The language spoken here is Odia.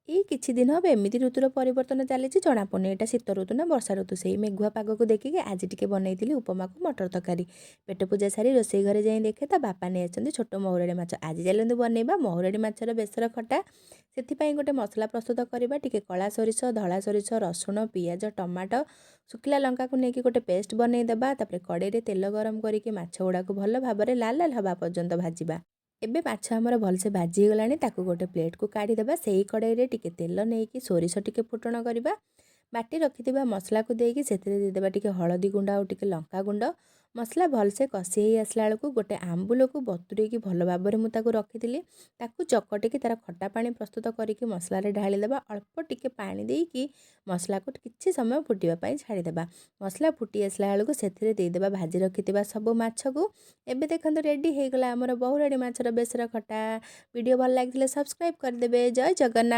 ଏଇ କିଛି ଦିନ ହେବ ଏମିତି ଋତୁର ପରିବର୍ତ୍ତନ ଚାଲିଛି, ଜଣାପଡ଼ୁନି ଏଇଟା ଶୀତ ଋତୁ ନା ବର୍ଷା ଋତୁ। ସେଇ ମେଘୁଆ ପାଗକୁ ଦେଖିକି ଆଜି ଟିକେ ବନେଇଥିଲି ଉପମାକୁ ମଟର ତରକାରୀ। ପେଟ ପୂଜା ସାରି ରୋଷେଇ ଘରେ ଯାଇ ଦେଖେ ତା ବାପା ନେଇ ଆସିଛନ୍ତି ଛୋଟ ମହୁରାଳି ମାଛ। ଆଜି ଚାଲନ୍ତୁ ବନେଇବା ମହୁରାଳି ମାଛର ବେସର ଖଟା। ସେଥିପାଇଁ ଗୋଟେ ମସଲା ପ୍ରସ୍ତୁତ କରିବା। ଟିକେ କଳା ସୋରିଷ, ଧଳା ସୋରିଷ, ରସୁଣ, ପିଆଜ, ଟମାଟୋ, ଶୁଖିଲା ଲଙ୍କାକୁ ନେଇକି ଗୋଟେ ପେଷ୍ଟ ବନେଇଦେବା। ତାପରେ କଡ଼େଇରେ ତେଲ ଗରମ କରିକି ମାଛ ଗୁଡ଼ାକୁ ଭଲ ଭାବରେ ଲାଲ ଲାଲ ହେବା ପର୍ଯ୍ୟନ୍ତ ଭାଜିବା। ଏବେ ମାଛ ଆମର ଭଲସେ ଭାଜି ହେଇଗଲାଣି, ତାକୁ ଗୋଟେ ପ୍ଲେଟ୍କୁ କାଢ଼ିଦେବା। ସେଇ କଡ଼େଇରେ ଟିକେ ତେଲ ନେଇକି ସୋରିଷ ଟିକେ ଫୁଟଣ କରିବା। ବାଟି ରଖିଥିବା ମସଲାକୁ ଦେଇକି ସେଥିରେ ଦେଇଦେବା ଟିକେ ହଳଦୀ ଗୁଣ୍ଡ ଆଉ ଟିକେ ଲଙ୍କା ଗୁଣ୍ଡ। ମସଲା ଭଲସେ କଷି ହେଇ ଆସିଲା ବେଳକୁ ଗୋଟେ ଆମ୍ବୁଲକୁ ବତୁରେଇକି ଭଲ ଭାବରେ ମୁଁ ତାକୁ ରଖିଥିଲି, ତାକୁ ଚକଟିକି ତା'ର ଖଟା ପାଣି ପ୍ରସ୍ତୁତ କରିକି ମସଲାରେ ଢାଳିଦେବା। ଅଳ୍ପ ଟିକେ ପାଣି ଦେଇକି ମସଲାକୁ କିଛି ସମୟ ଫୁଟିବା ପାଇଁ ଛାଡ଼ିଦେବା। ମସଲା ଫୁଟି ଆସିଲା ବେଳକୁ ସେଥିରେ ଦେଇଦେବା ଭାଜି ରଖିଥିବା ସବୁ ମାଛକୁ। ଏବେ ଦେଖନ୍ତୁ, ରେଡ଼ି ହେଇଗଲା ଆମର ବହୁରାଡ଼ି ମାଛର ବେସର ଖଟା। ଭିଡ଼ିଓ ଭଲ ଲାଗିଥିଲେ ସବସ୍କ୍ରାଇବ୍ କରିଦେବେ। ଜୟ ଜଗନ୍ନାଥ।